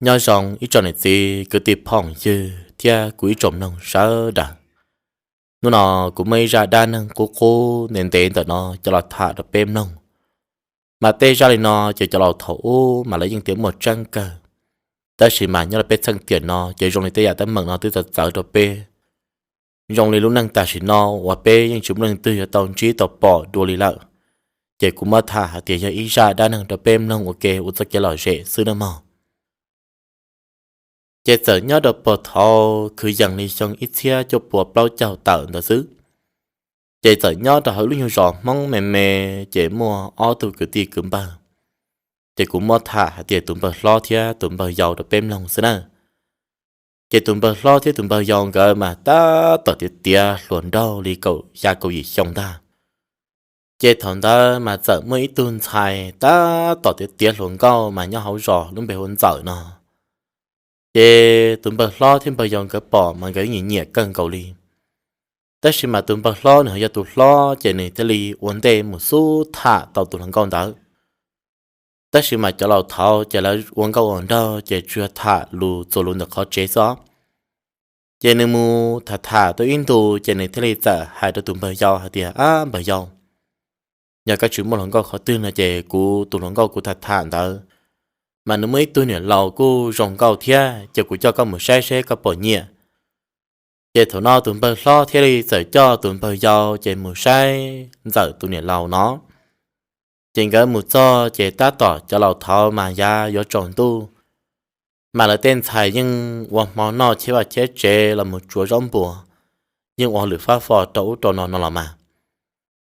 Nyob zoo ib tsoom niam txiv kwv tij phooj ywg thiab kuv ib tsoom mloog sawv daws. Hnub no kuv muaj ib zaj dab neeg qub qub ntev ntev ntawm no coj los tham rau peb mloog. Mas tej zaj li no ces cov laus thaum ub mas lawv yeej tias muaj tseeb kawg, tab sis mas nyob rau peb txheej tiam no ces zoo li tej yam teeb meem no twb txawv txawv rau peb. Zoo li lub neej tam sim no uas peb yeej tsis muaj leej twg yuav tau ntsib tau pom dua li lawm, ces kuv muab tham hais tias yog ib zaj dab neeg rau peb mloog ua ke ua txoj kev lom zem xwb nawb mog. Ces txawm nyob rau puag thaum kwv yees li xyoo ib txhiab cuaj puas plaub caug tawm ntawd xwb, ces txawm nyob rau hauv lub nyuag zos Hmoob me me, ces muaj ob tug kwv tij kwv npawg. Ces kuv muab tham hais tias tus npawg hlob thiab tus npawg yau rau peb mloog xwb na. Ces tus npawg hlob thiab tus npawg yau nkawd mas tab tom tiav tiav hluas nraug li kaum xya kaum yim xyoo ntag. Ces thaum ntawd mas txawm muaj ib tug ntxhais tab tom tiav tiav hluas nkauj mas nyob hauv zos lub npe hu ua Ntxawm no. Ces tus npawg hlob thiab npawg yau nkawd pom mas nkawd nyiam nyiam kawg nkaus li. Tab sis mas tus npawg hlob nws ho yog tus hlob ces nws thiaj li ua ntej mus xub tham tau tus hluas nkauj ntawd. Tab sis mas cov laus thaud ces lawv ua nkauj ua nraug ces tsuas tham lus txuas lus ntawm qhov tsev xwb. Ces nws mus tham tham tau ib ntus ces nws thiaj li txawm hais rau tus npawg yau hais tias, Ab npawg yau, yog koj tsis muaj hluas nkauj qhov twg no ces kuv tus hluas nkauj kuv tham tham ntawd mas nws muaj ib tug niam laus kuj zoo nkauj thiab, ces kuv coj koj mus saib seb koj puas nyiam. Ces thaum no tus npawg hlob thiaj li txawm coj tus npawg yau ces mus saib Ntxawm tus niam laus no. Ces nkawd mus txog ces tab tom cov laus thaud mas yav yuav tsaus ntuj, mas lawv tej ntxhais yeej ua hmo noj cheb vaj cheb tsev los mus tsuav zaub npua, yeej ua hauj lwm fab fo rau ub rau no no los mas.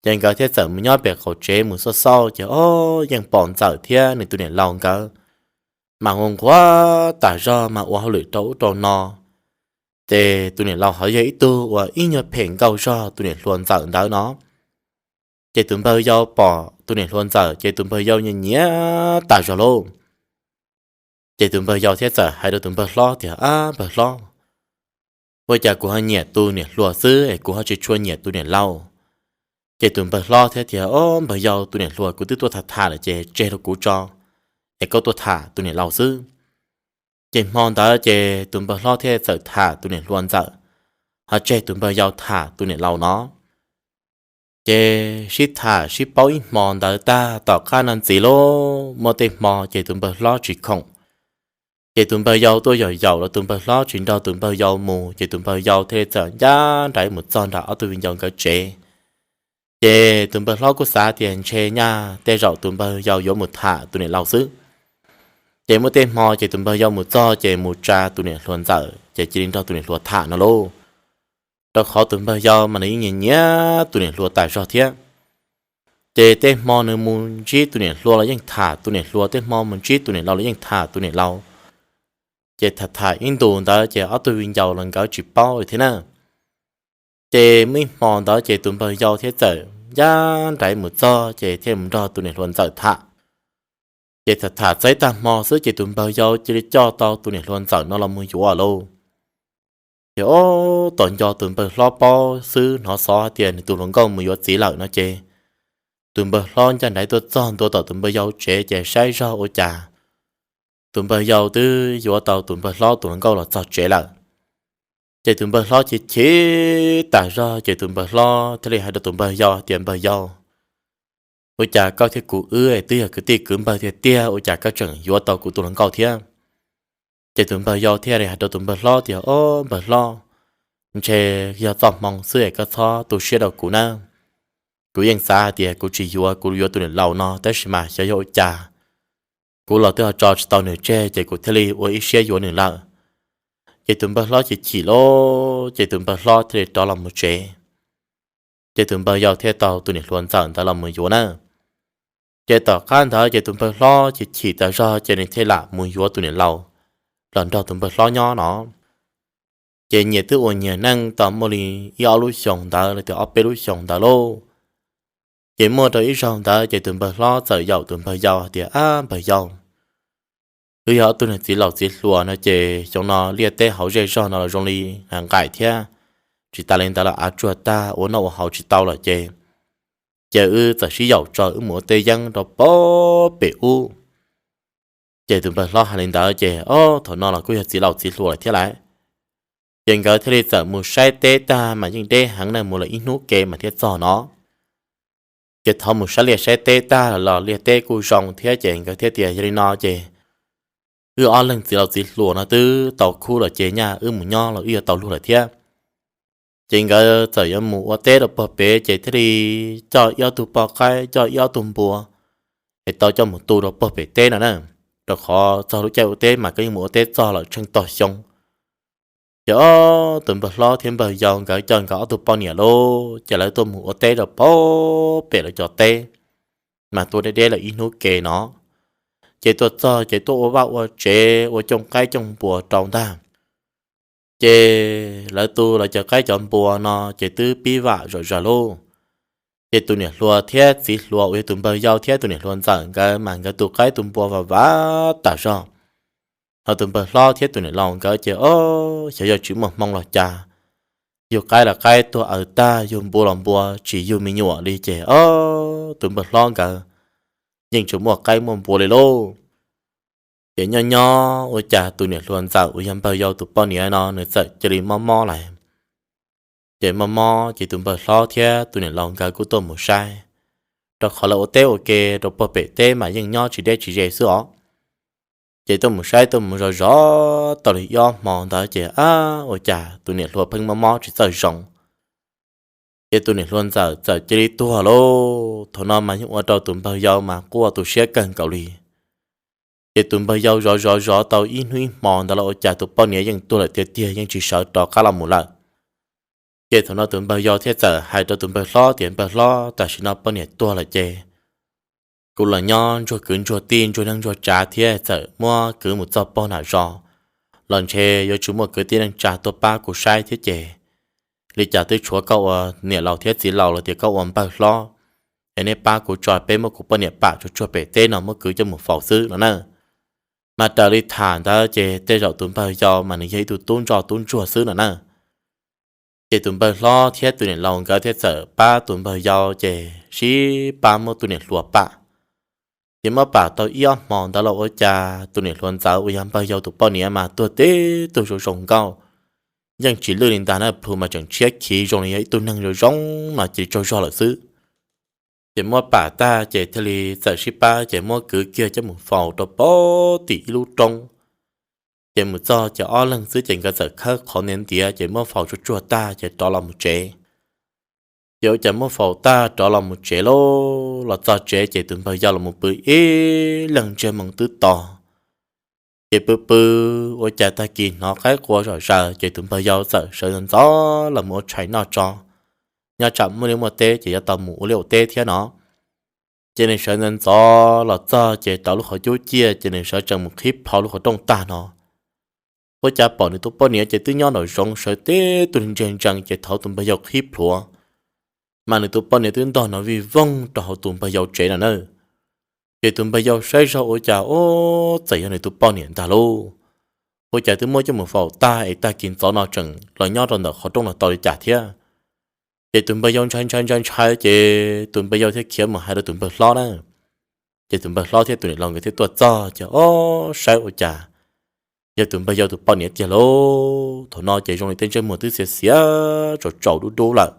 Ces nkawd thiaj txawm mus nyob pem qaum tsev mus xauj xauj ces o, yeej pom Ntxawm thiab nws tus niam laus nkawd mas ua nquag tas zog mas ua hauj lwm rau ub rau no. Ces tus niam laus ho yog ib tug uas ib nyuag phem nkauj zog tus niam hluas Ntxawm ntawd no. Ces tus npawg yau pom tus niam hluas Ntxawm ces tus npawg yau nyiam nyiam tas zog lauj. Ces tus npawg yau thiaj txawm hais rau tus npawg hlob tias, Ab npawg hlob, ua cas kuv ho nyiam tus niam hluas xwb es kuv ho tsis tshua nyiam tus niam laus? Ces tus npawg hlob thiaj tias, O npawg yau, tus niam hluas kuv twb tuaj tham tham lawm ces tseg rau kuv tso, es koj tuaj tham tus niam laus xwb. Ces hmo ntawd ces tus npawg hlob thiaj txawm tham tus niam hluas Ntxawm, ho tseg tus npawg yau tham tus niam laus no. Ces sib tham sib paub ib hmo ntawd tag tom qab no ntxiv lauj, muaj tej hmo ces tus npawg hlob tsis khoom, ces tus npawg yau tuaj yaum yaum los tus npawg hlob tsis nrog tus npawg yau mus, ces tus npawg yau thiaj li txawm ncaj nraim mus txog nram ob tug viv ncaus nkawd tsev. Ces tus npawg hlob kuj xav tias ntshe nyaj tej zaum tus npawg yau yuav mus tham tus niam laus xwb. Ces muaj tej hmo ces tus npawg yau mus txog ces mus tsa tus niam hluas Ntxawm ces cia li nrog tus niam hluas tham no lauj. Rau qhov tus npawg yau mas nws yeej nyiam nyiam tus niam hluas tas zog thiab. Ces tej hmo nws mus ntsib tus niam hluas los yeej tham tus niam hluas, tej hmo mus ntsib tus niam laus los yeej tham tus niam laus. Ces tham tham ib ntus ntawd ces ob tug viv ncaus los nkawd tsis paub li thiab na. Ces muaj ib hmo ntawd ces tus npawg yau thiaj txawm ncaj nraim mus txog ces thiaj mus nrog tus niam hluas Ntxawm tham. Ces tham tham txog ib tag hmo xwb ces tus npawg yau cia li coj tau tus niam hluas Ntxawm no los mus yuav lauj. Ces o, tom nco tus npawg hlob paub xwb hnov xov hais tias nws tus hluas nkauj mus yuav txiv lawm no ces tus npawg hlob ncaj nraim tuaj txog ntua tom tus npawg yau tsev ces saib zog ua cas tus npawg yau twb yuav tau tus npawg hlob tus hluas nkauj los txog tsev lawm. Ces tus npawg hlob chim chim tas zog ces tus npawg hlob thiaj li hais rau tus npawg yau tias, Npawg yau, ua cas koj thiab kuv wb twb yog kwv tij kwv npawg tiag tiag, ua cas koj tseem yuav tau kuv tus hluas nkauj thiab? Ces tus npawg yau thiaj li hais rau tus npawg hlob tias, O npawg hlob, ntshe yog txoj hmoo xwb es koj txhob tu siab rau kuv nawb. Kuv yeej xav hais tias kuv tsis yuav, kuv yuav tus niam laus no, tab sis mas xyov yog ua cas kuv los twb ho tso tsis tau nws tseg ces kuv thiaj li ua ib siab yuav nws lawm. Ces tus npawg hlob chim chim lauj, ces tus npawg hlob thiaj li rov los mus tsev. Ces tus npawg yau thiaj tau tus niam hluas Ntxawm ntawd los mus yuav na. Ces tom qab ntawd ces tus npawg hlob chim chim tas zog ces nws thiaj lam mus yuav tus niam laus los nrog tus npawg hlob nyob no. Ces nyias twb ua nyias neej tau muaj li ib ob lub xyoos ntawd los tias ob peb lub xyoos ntawd lauj. Ces muaj rau ib zaug ntawd ces tus npawg hlob txawm yaum tus npawg yau hais tias, Ab npawg yau, wb yog ob tug niag txiv laus txiv hluas no ces xyoo no liaj teb hauv zej zog no los zoo li nqaim thiab, tsis tas li ntawd los av tsuag tag ua noj ua haus tsis tau lawm ces, ces wb txawm sib yaum tso wb mus ua teb yeeb rau pem ub. Ces tus npawg hlob hais li ntawd ces, ob, thaum no los kuj yog txiv laus txiv hluas lawm thiab lawm. Ces nkawd thiaj li txawm mus saib teb tag mas yeej deb heev na, mus lawm ib hnub ke mas thiaj txog no. Ces thov mus saib liaj saib teb tag los liaj teb kuj zoo thiab ces nkawd thiaj tias, yog li no ces wb ob leeg txiv laus txiv hluas no twb tau khub lawm ces nyaj wb mus nyob los wb yuav tau luag lawm thiab. Ces nkawd txawm yuav mus ua teb rau puag pem ces thiaj li coj ib ob tug poj qaib, coj ib ob tug npua es tau coj mus tu rau puag pem teb no na, rau qhov txog lub caij ua teb mas koj yeej mus ua teb txog lawm tsheej tog xyoo. Ces ob, tus npawg hlob thiab npawg yau nkawd coj nkawd ob tug poj niam lauj, ces lawv tuaj mus ua teb rau puag pem lawv cov teb, mas tuaj deb deb lawm ib hnub ke no. Ces tuaj txog ces tuaj ua vaj ua tsev, ua cooj qaib cooj npua rau ntag. Ces lawv tu lawv cov qaib cov npua no ces twb pib vam zom zaws lauj. Ces tus niam hluas thiab txiv hluas uas yog tus npawg yau thiab tus niam hluas ntxawm nkawd mas nkawd tu qaib tu npua vam vam tas zog. Ho tus npawg hlob thiab tus niam laus nkawd ces, ob, xyov yog tsis muaj hmoo los cas, yug qaib los qaib tuag aws tag, yug npua los npua tsis yug me nyuam li ces, ob, tus npawg hlob nkawd yeej tsis muaj qaib muaj npua li lauj. Ces nyob nyob ua cas tus niam hluas ntxawm uas yog npawg yau tus poj niam no nws txawm cia li mob mob lawm. Ces mob mob ces tus npawg hlob thiab tus niam laus nkawd kuj tuaj mus saib, rau qhov lawv ua teb ua ke rau puag pem teb mas yeej nyob tsis deb tsis ze xwb os. Ces tuaj mus saib tuaj mus zov zov tau li ib ob hmo ntawd ces, ab, ua cas tus niam hluas pheej mob mob tsis txawj zoo. Ces tus niam hluas ntxawm txawm cia li tuag lauj. Thaum no mas yeej ua rau tus npawg yau mas quaj tu siab kawg nkaus li. Ces tus npawg yau zov zov zov tau ib hnub ib hmo ntawd los ua cas tus poj niam yeej tuag lawm tiag tiag, yeej tsis sawv rov qab los mus lawm. Ces thaum no tus npawg yau thiaj txawm hais rau tus npawg hlob tias, npawg hlob, tam sim no poj niam tuag lawm ces kuv los nyob ntsuag kwv ntsuag tij ntsuag neej ntsuag tsav thiab txawm muab kwv mus txog pog nam zos los ntshe yuav tsis muaj kwv tij neej tsa tuaj pab kuv saib thiab ces li cas twb tshuav koj ua niam laus thiab txiv laus los tias koj ua npawg hlob, es nej pab kuv tso peb muab kuv poj niam pam tsuag tsuag pem teb no muab kwv coj mus faus xwb no na. Mas raws li tham ntawd ces tej zaum tus npawg yau mas nws yog ib tug tub ntsoj tub ntsuag xwb no na. Ces tus npawg hlob thiab tus niam laus nkawd thiaj txawm pab tus npawg yau ces sib pab muab tus niam hluas pam. Ces muab pam tau ib ob hmo ntawd los ua cas tus niam hluas ntxawm uas yog npawg yau tus poj niam mas tuag tib tug zoo zoo nkauj, yeej tsis lwj li ntag na, plhu mas tseem tshiab khiv zoo li yog ib tug neeg zoo zoo no cia li tsaug zog lawm xwb. Ces muab pam tag ces thiaj li txawm sib pab ces muab kwv kiag coj mus faus rau pem tim ib lub roob. Ces mus txog ces ob leeg xwb ces nkawd txawm khawb qhov ntiav ntiav ces muab faus tsuag tsuag tag ces rov los mus tsev. Ces ua cas muab faus tag rov los mus tsev lauj, los txog tsev ces tus npawg yau los mus pw ib leeg ntsiag moo twb to. Ces pw pw ua cas tag kis hnov qaib qua zom zaws ces tus npawg yau txawm sawv ntxov los mus ua tshais noj tso. Nyob tsam muaj liaj muaj teb ces yuav tau mus ua liaj ua teb thiab no. Ces nws sawv ntxov ntxov los txog ces rau lub qhov cub ciaj ces nws sawv tsees mus qhib plho lub qhov rooj tag no, ua cas pom nws tus poj niam ces twb nyob nraum zoov sawv tib tug ntsia ntsees ces thaum tus npawg yau qhib plhuav mas nws tus poj niam twb ntog nrov vij voog rau hauv tus npawg yau tsev no na. Ces tus npawg yau saib zog ua cas, ob, txawm yog nws tus poj niam ntag lauj. Ua cas twb muab coj mus faus tag es tag kis ntxov no tseem los nyob rau ntawm qhov rooj no tau li cas thiab. Ces tus npawg yau ntshai ntshai ntshai ntshai ces tus npawg yau thiaj khiav mus hais rau tus npawg hlob na. Ces tus npawg hlob thiab tus niam laus nkawd thiaj tuaj txog ces, ob, saib ua cas yog tus npawg yau tus poj niam tiag lauj. Thaum no ces zoo li tej ntsej muag twb xiav xiav tsaus tsaus dub dub lawm.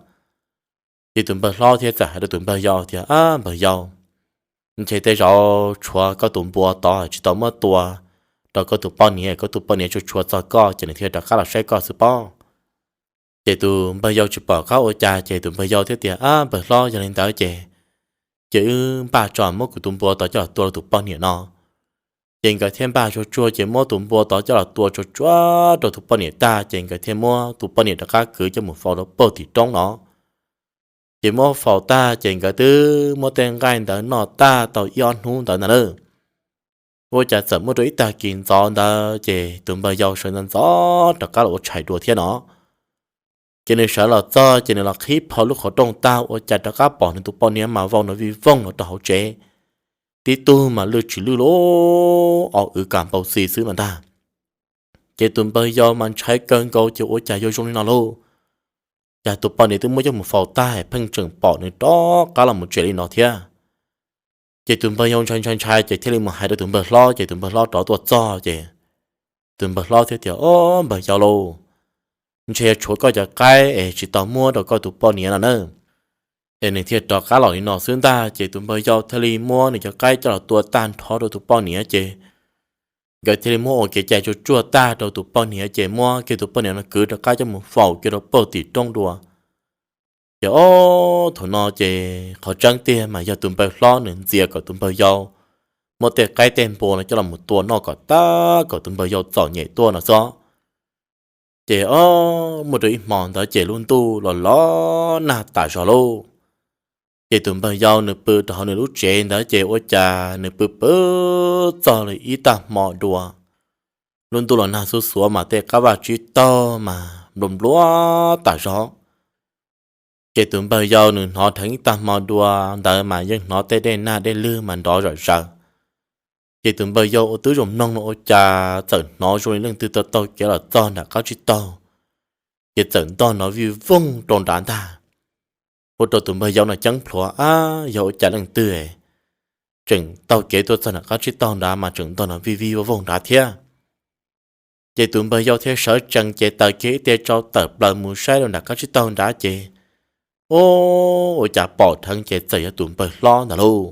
Ces tus npawg hlob thiaj txawm hais rau tus npawg yau tias, ab, npawg yau, ntshe tej zaum tshuav koj tus npua tod tsis tau muab tua rau koj tus poj niam, koj tus poj niam tsuas tshua txog koj ces nws thiaj rov qab los saib koj xwb pob. Ces tus npawg yau tsis pom qab ua cas ces tus npawg yau thiaj tias, ab, npawg hlob, yog li ntawd ces, ces wb npaj tso muab kuv tus npua tod coj los tua rau tus poj niam no. Ces nkawd thiaj npaj tsuag tsuag ces muab tus npua tod coj los tua tsuag tsuag rau tus poj niam tag ces nkawd thiaj muab tus poj niam rov qab kwv coj mus faus rau pem tim roob no. Ces muab faus tag ces nkawd twb muab tej nqaij ntawd noj tag tau ib ob hnub ntawd ntag na, ua cas txawm muaj rau ib tag kis ntxov ntawd ces tus npawg yau sawv ntxov ntxov rov qab los ua tshais dua thiab no. Ces nws sawv los txog ces nws los qhib plho lub qhov rooj tag ua cas rov qab pom nws tus poj niam mas vau nrov vij voog los rau hauv tsev, tib tug mas lwj tsis lwj lauj, o wv kas npau xi xwb no ntag. Ces tus npawg yau mas ntshai kawg nkaus ces ua cas yuav zoo li no lauj, cas tus poj niam twb muab coj mus faus tag pheej tseem pom nws rov qab los mus tsev li no thiab. Ces tus npawg yau ntshai ntshai ntshai ces thiaj li mus hais rau tus npawg hlob, ces tus npawg hlob rov tuaj txog ces tus npawg hlob thiaj tias, Ob, npawg yau lauj, ntshe yog tshuav koj cov qaib es tsis tau muab rau koj tus poj niam no na, es nws thiaj rov qab los li no xwb ntag. Ces tus npawg yau thiaj li muab nws cov qaib coj los tua tag nrho rau tus poj niam ces nkawd thiaj li muab ua kev cai tsuag tsuag tag rau tus poj niam ces muab kiag tus poj niam no kwv rov qab coj mus faus kiag rau pem tim roob dua. Ces ob, thaum no ces qhov tseeb tiag mas yog tus npawg hlob nws ntxias kom tus npawg yau muab tej qaib tej npua no coj los mus tua noj kom tag kom tus npawg yau txom nyem tuaj no xwb. Ces ob, muaj rau ib hmo ntawd ces lub ntuj los los nag tas zog lauj. Ces tus npawg yau nws pw rau hauv nws lub tsev ntawd ces ua cas nws pw pw txog li ib tag hmo dua, lub ntuj los nag xuv xuav mas tej qab vaj tsib taug mas nplua nplua tas zog. Ces tus npawg yau nws hnov dheev ib tag hmo dua ntawd mas yeej hnov tej dej nag dej lwg mas nrov zom zaws. Ces tus npawg yau ua twb zoo mloog no ua cas txawm hnov zoo li leej twg tau taug kev los txog nram qab tsib taug, ces txawm ntog nrov vij voog rau nrad ntag. Ua rau tus npawg yau no ceeb plhuav, Ab, yog ua cas leej twg tseem taug kev tuaj txog nram qab tsib taug nrad mas tseem ntog nrov vij vij voog voog nrad thiab? Ces tus npawg yau thiaj sawv tsees ces taws kiag ib tes tsau tawm plaws mus saib rau nram qab tsib taug nrad ces, ob, ua cas pom dheev ces txawm yog tus npawg hlob ntag lauj.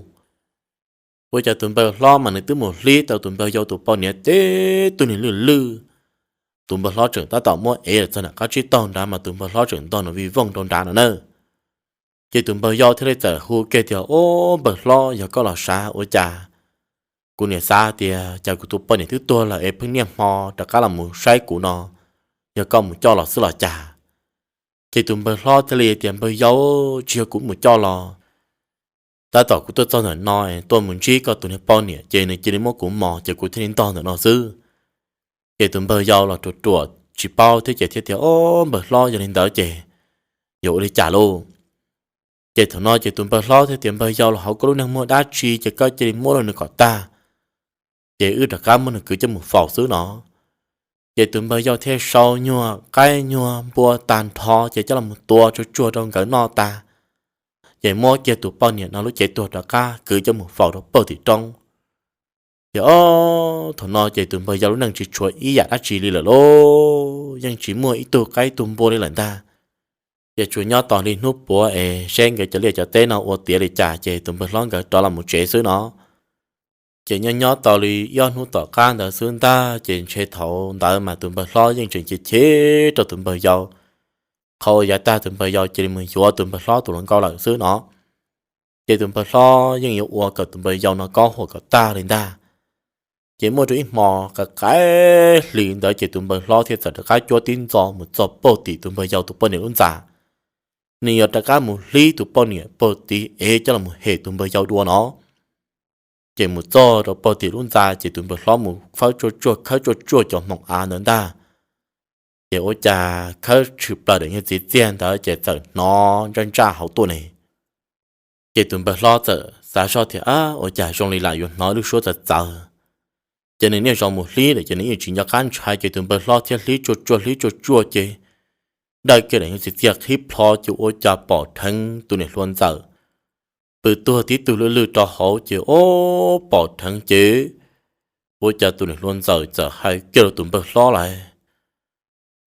Ua cas tus npawg hlob mas nws twb mus hlib tau tus npawg yau tus poj niam tib tug niag lwj lwj. Tus npawg hlob tseem tab tom muab ev los txog nram qab tsib taug nrad mas tus npawg hlob tseem ntog nrov vij voog rau nrad no na. Ces tus npawg yau thiaj li txawm hu kiag tias, Ob, npawg hlob, yog koj los sav ua cas? Kuv niam xav tias cas kuv tus poj niam twb tuag lawm es pheej niaj hmo rov qab los mus saib kuv no, yog koj mus coj los xwb los cas? Ces tus npawg hlob thiaj li tias, Npawg yau, tsis yog kuv mus coj los. Tab tom kuv tuaj txog ntawm no tuaj mus ntsib koj tus niag poj niam ces nws cia li muab kuv mos ces kuv thiaj li ntog ntawm no xwb. Ces tus npawg yau los ruam ruam tsis paub thiab ces thiaj tias, Ob, npawg hlob, yog li ntawd ces yuav ua li cas lauj? Ces thaum no ces tus npawg hlob thiaj tias, Npawg yau, los hauv koj lub neej muaj dab tsi ces koj cia li muab rau nws kom tag, ces wb rov qab muab nws kwv coj mus faus xwb no. Ces tus npawg yau thiaj sau nyuag qaib nyuag npua tag nrho ces coj los tua tsuag tsuag rau nkawd noj tag, ces muab kiag tus poj niam no lub cev tuag rov qab kwv coj mus faus rau pem tim roob. Ces ob, thaum no ces tus npawg yau lub neej tsis tshuav ib yam dab tsi li lawm lauj, yeej tsis muaj ib tug qaib tug npua li lawm ntag. Ces tsuas nyob tos li hnub puav es seb nkawd cov liaj cov teb no ua tiav li cas ces tus npawg hlob nkawd rov los mus tsev xwb no. Ces nyob nyob tau li ib ob hnub tom qab ntawd xwb ntag ces ntshe thaum ntawd mas tus npawg hlob yeej tseem chim chim rau tus npawg yau, qhov uas yav tag tus npawg yau cia li mus yuav tus npawg hlob tus hluas nkauj lawm xwb no. Ces tus npawg hlob yeej yuav ua kom tus npawg yau no kob huam kom tag li ntag. Ces muaj rau ib hmo qaim qaim hli ntawd ces tus npawg hlob thiaj txawm rov qab cuab tib ntxo mus txog pem tim tus npawg yau tus poj niam lub ntxa. Nws yuav rov qab mus hlib tus poj niam pem tim es coj los hem tus npawg yau dua no. Ces mus txog rau pem tim lub ntxa ces tus npawg hlob mus khawb tsuag tsuag khawb tsuag tsuag cov hmoov av ntawd ntag. Ces ua cas khawb tshwm plaws daim nyuag txiv txiag ntawd ces txawm hnov ntsaj ntsaj hauv tuaj ne. Ces tus npawg hlob txawm xav zoj tias, Ab, ua cas zoo li lam yuav hnov lub suab txawv txawv. Ces nws niaj zaus mus hlib lawm ces nws yeej tsis nco qab ntshai ces tus npawg hlob thiaj hlib tsuag tsuag hlib tsuag tsuag ces dawj kiag daim nyuag txiv txiag qhib plho ces ua cas pom dheev tus niam hluas ntxawm pw tuag tib tug lwj lwj rau hauv ces ob, pom dheev ces ua cas tus niam hluas ntxawm txawm hais kiag rau tus npawg hlob lawm,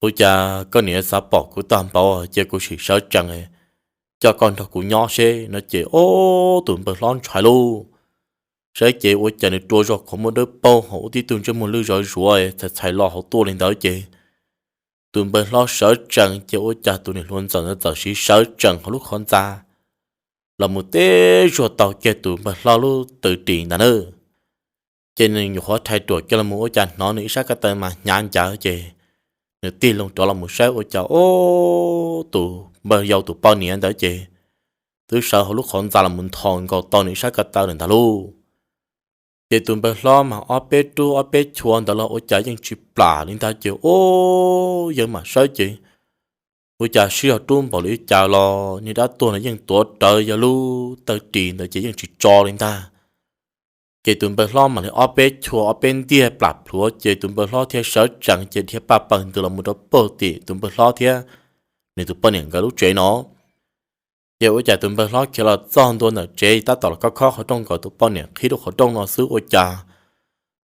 Ua cas koj niam xav pom kuv tag npaum cia kuv sim sawv tsees coj koj nrog kuv nyob seb no ces ob, tus npawg hlob ntshai lauj. Saib ces ua cas nws rua zog qhov muag dawb paug hauv ub tib tug ntsej muag lwj zov zuav txhais txhais los hauv tuaj li ntawd ces tus npawg hlob sawv tsees ces ua cas tus niam hluas ntxawm ntawd txawm siv sawv tsees hauv lub qhov ntxa los mus teb zuag tau kiag tus npawg hlob lub tw ris ntag na. Ces nws nyuam qhuav rhais ruam kiag los mus ua cas hnov nws ib sab ko taw mas hnyav ncaws ces nws tig loo rov los mus saib ua cas ob, tus npawg yau tus poj niam ntawd ces twb sawv hauv lub qhov ntxa los mus nthos nkaus tau nws ib sab ko taw lawm ntag lauj. Ces tus npawg hlob mas ob peb rub ob peb chua ntawd los ua cas yeej tsis plam li ntag ces ob, yawg mam saib ces ua cas sib zog rub npaum li cas los niag dab tuag no yeej tuav rawv yog lub tw ris ntawd ces yeej tsis tso li ntag. Ces tus npawg hlob mam li ob peb chua ob peb ntiag plam plhuav ces tus npawg hlob thiaj sawv tsees ces dhia paj paws ntws los mus rau pem tim tus npawg hlob thiab nws tus poj niam nkawd lub tsev no. Ces ua cas tus npawg hlob khiav los txog ntua ntawm tsev tab tom los khob khob qhov rooj nkaus tus poj niam qhib lub qhov rooj no xwb ua cas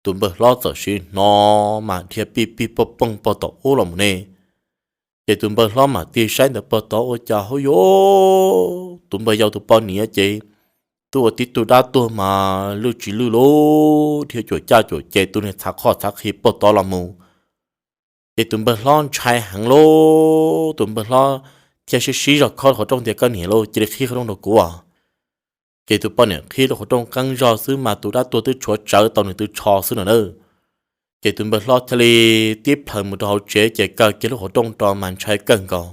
tus npawg hlob txawm siv hnov mas dhia pij pig pog poog pog tom ub los mus ne. Ces tus npawg hlob mam tig saib ntawm pog tod ua cas hauj yuav, tus npawg yau tus poj niam ces twb ua tib tug dab tuag mas lwj tsis lwj lub dhia cuam caj cuam ces tus niag txhav qhoj txhav qhi pog tod los mus. Ces tus npawg hlob ntshai heev lauj, tus npawg hlob thiaj sib sib zog khob qhov rooj tias koj niam lauj, cia li qhib qhov rooj rau kuv. Ces tus poj niam qhib lub qhov rooj qeeb zog xwb mas tus dab tuag twb tshuav tsawv tau nws tw tsho xwb no na. Ces tus npawg hlob thiaj li tib plhaws mus rau hauv tsev ces kaw kiag lub qhov rooj rau mas ntshai kawg nkaus.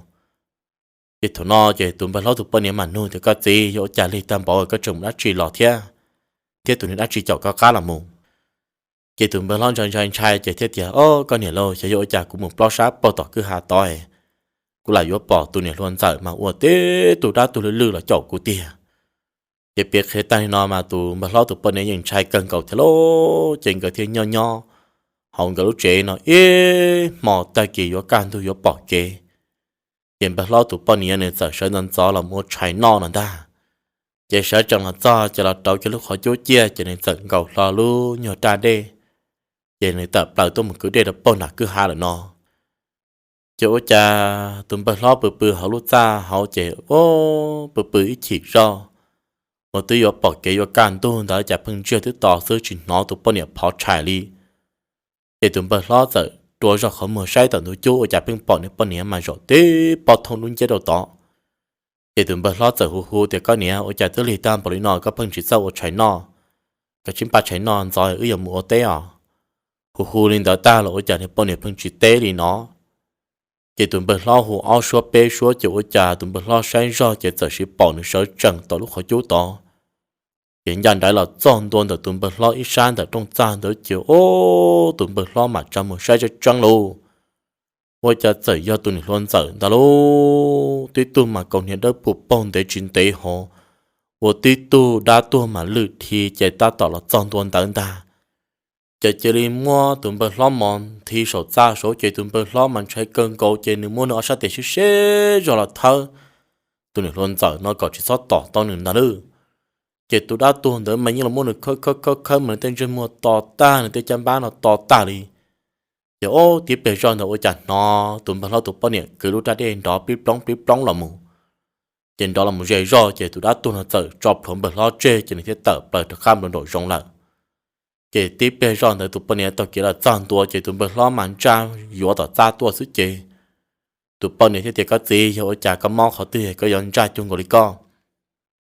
Ces thaum no ces tus npawg hlob tus poj niam mam nug tias koj txiv, yog ua cas lig tag npaum koj tseem mus dab tsi los thiab, thiab tus niag dab tsi caum koj qab los mus? Ces tus npawg hlob ntshai ntshai ntshai ces thiaj tias o koj niam lauj, xyov yog ua cas kuv mus plob sab pog tom kwj ha tod, kuv lam yuav pom tus niam hluas ntxawm mas ua tib tug dab tuag lwj lwj los caum kuv tiag. Ces piav qhia tag li no mas tus npawg hlob tus poj niam yeej ntshai kawg nkaus thiab lauj, ces nkawd thiaj nyob nyob hauv nkawd lub tsev no ib hmo tag kis yuav kaj ntug yuav pom kev. Ces npawg hlob tus poj niam nws txawm sawv ntxov ntxov los mus ua tshais noj no ntag. Ces sawv tsees los txog ces los rauv kiag lub qhov cub ciaj ces nws txawm nkaus hlo lub nyuag raj dej, ces nws tawm plaws tuaj mus kwv dej rau pog nram kwj ha lawm no. Ces ua cas tus npawg hlob pw pw hauv lub txaj hauv ces o, pw pw ib chim zoj uas twb yuav pom kev yuav kaj ntug ntawd cas pheej ntsiag twb to xwb tsis hnov tus poj niam phov tshais li. Ces tus npawg hlob txawm rua zog qhov muag saib tom ntug cub ua cas pheej pom nws poj niam mas zaum tib pob thooj dub nciab rau tod. Ces tus npawg hlob txawm hu hu tias koj niam, ua cas twb lig tag npaum li no koj pheej tsis txawj ua tshais noj? Koj tsis npaj tshais noj ntxov wb yuav mus ua teb os. Hu hu li ntawd tag los ua cas nws poj niam pheej tsis teb li no. Ces tus npawg hlob hu ob suab peb suab ces ua cas tus npawg hlob saib zog ces txawm siv pom nws sawv tsees tom lub qhov cub tod. Ces ncaj nraim los txog ntua ntawm tus npawg hlob ib sab ntawm rooj txaj ntawd ces o, tus npawg hlob mam tsa mus saib tseeb tseeb lauj, ua cas txawm yog tus niam hluas ntxawm ntag lauj. Tib tug mas kaus hniav dawb paug ntev tsis ntev hos, ua tib tug dab tuag mas lwj dhi ces tab tom los txog ntua ntawd ntag. Ces cia li muab tus npawg hlob mos nthi saum txaj saud ces tus npawg hlob mas ntshai kawg nkaus ces nws muab nws ob sab tes sib seb zog los thawb tus niam hluas ntxawm no kom tsis txhob tom tau nws ntag lauj. Ces tus dab tuag ntawd mas yeej los muab nws khawb khawb khawb khawb mas nws tej ntsej muag to tag, nws tej caj npab no to tag li. Ces o, tib pliag zoj ntawd ua cas hnov tus npawg hlob tus poj niam kwv lub raj dej nrov plib ploob plib ploob los mus. Ces nrov los mus ze zoj ces tus dab tuag no txawm tso plhuav npawg hlob tseg ces nws thiaj tawm plaws rov qab nplo nraum zoov lawm. Ces tib pliag zoj ntawd tus poj niam taug kev los txog ntua ces tus npawg hlob mas ntsaj yuav tom txaj tuaj xwb ces tus poj niam thiaj tias koj txiv, yog ua cas koj mob qhov twg koj yuav ntsaj cuag nkaus li koj?